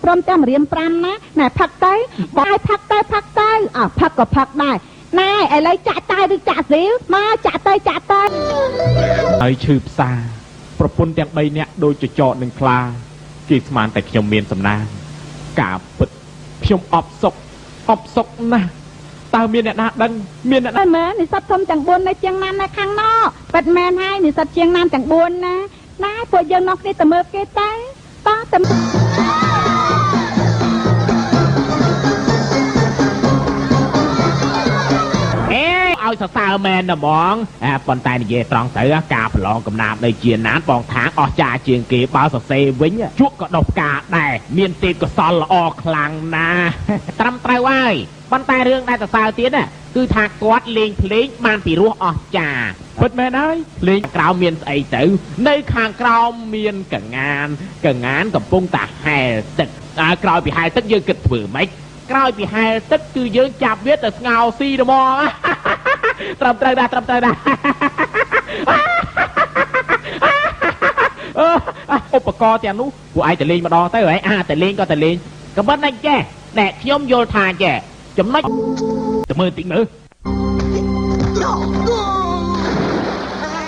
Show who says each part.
Speaker 1: ព្រមទាំងម្រាម5ណាណែផឹកទៅបាយផឹកទៅផឹកទៅអើផឹកក៏ផឹកដែរណែឥឡូវចាក់តែឬចាក់ស៊ីលមកចាក់ទៅចាក់ទៅ
Speaker 2: ហើយឈឺផ្សាប្រពន្ធទាំង3នាក់ដូចចចកនឹងខ្លាគេស្មានតែខ្ញុំមានសំណាងការពិតខ្ញុំអបសុកអបសុកណាស់តើមានអ្នកណាដឹងមានអ្នកណា
Speaker 1: តែមើលនិស្សិតធំទាំង4នៅជាងណាននៅខាងណោប៉ិតមែនហើយនិស្សិតជាងណានទាំង4ណាណាពួកយើងនាំគ្នាទៅមើលគេទៅតោះទៅ
Speaker 3: អេឲ្យសរសើរមែនណាហ្មងអាប៉ុន្តែនិយាយត្រង់ទៅការប្រឡងកំណាព្យនៅជាណានបងថាងអស់ចាជាងគេបើសរសេរវិញជក់ក៏ដុសផ្កាដែរមានទេពកោសលល្អខ្លាំងណាស់ត្រឹមត្រូវហើយប៉ុន្តែរឿងដែលសរសើរទៀតណាគឺថាគាត់លេងភ្លេងបានពីរោះអស្ចារ្យ
Speaker 2: ពិតមែនហើយលេង
Speaker 3: ក្រោមមានស្អីទៅនៅខាងក្រោមមានកងាន កងានកំពុងតែហែលទឹកអើក្រោយពីហែលទឹកយើងគិតធ្វើម៉េចក្រោយពីហែលទឹកគឺយើងចាប់វាទៅស្ងោរស៊ីហ្មង ត្រឹមត្រូវដែរត្រឹមត្រូវដែរ អឺឧបករណ៍ទាំងនោះពួកឯងទៅលេងម្ដងទៅហ៎អាទៅលេងក៏ទៅលេងក៏មិនតែចេះណែខ្ញុំយល់ថាចេះចំណុចទៅមើលតិចមើល